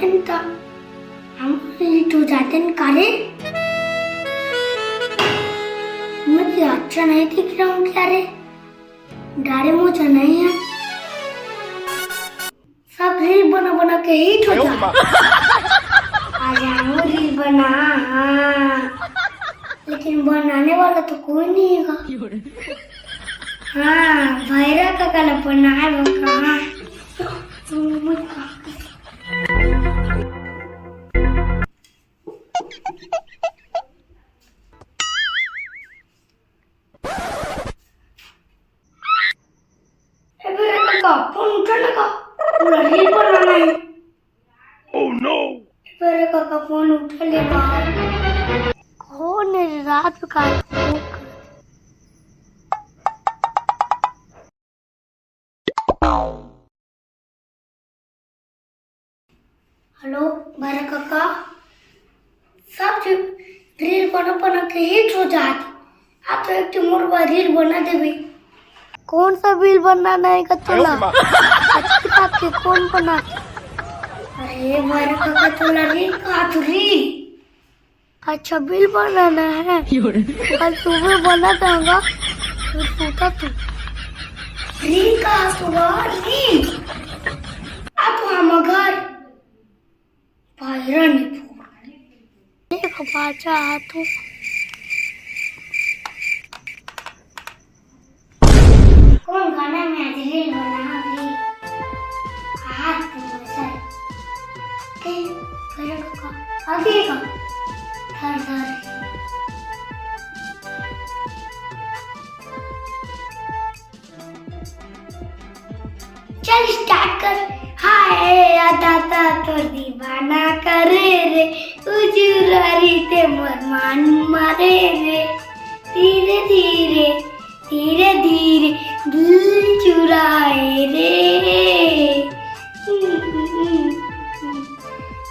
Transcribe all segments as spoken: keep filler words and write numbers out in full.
त हम हिट हो जाते हैं कारे। मैं क्या अच्छा नहीं दिख रहा हूँ क्या रे? डारे मुझे नहीं है। सब रील बना बना के हिट हो जा। आज हम रील बना, हाँ। लेकिन बनाने वाला तो कोई नहीं है। हाँ, भैरा काका ला बनाए वो कहाँ? ए, भैरा काका, फोन उठा ना का, पूरा रील बनाना है। Oh no! ए, भैरा काका, फोन उठा ले बा। कौन है रात का फोन कर? हेलो, भैरा काका, सब चीज रील बना बना के हिट हो जात। आप तो एक ठो मोर बर रील बना देबे। कौन सा रील बनाना है का तोला? अच्छी बात के कौन बना? अरे भैरा काका, तोला रील कहा तू रील? अच्छा, रील बनाना है। कल सुबह बना दूंगा, फिर सूता तू। रील कहा सुबह रील? आ तू हम घर भैरा नहीं फोड़। देख बाचा आ तू। कौन गाना में आज रील बना भी? हाथ तो मजा है। के, भैरा काका, आगे का? धर, धर। चल start कर। हाय, आ दादा तोर दीवाना करे रे, उजुरारी ते मोर मान मारे रे। धीरे धीरे, धीरे धीरे दिल चुराए रे।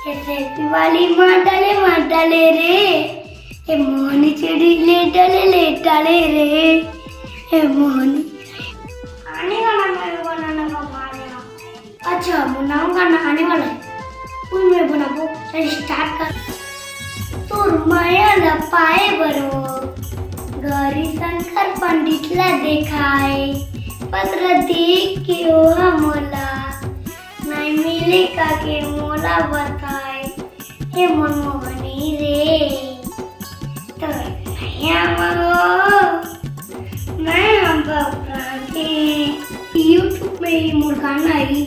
ये सेल्फी वाली मार डाले, मार डाले रे। ये मोहनी चुड़ी ले डाले, ले डाले रे। ये मोहनी। आने वाला मैं बनाना का मार रहा। अच्छा, बनाऊंगा ना, आने वाला है। कोई मैं बनाबो, चल start कर। तोर माया ला पाए बरो, गौरी शंकर पंडित ला देखाए, पत्र देख के ओहा मोला, नहीं मिले का के मोला बताए, हे मोर मोहनी रे। तो नया हो, मैं हम बाबूराम के YouTube में ही मोर गाना ही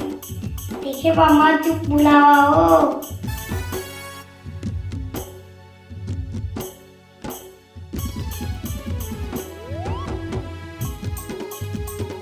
देखे बा मत बुलावा हो।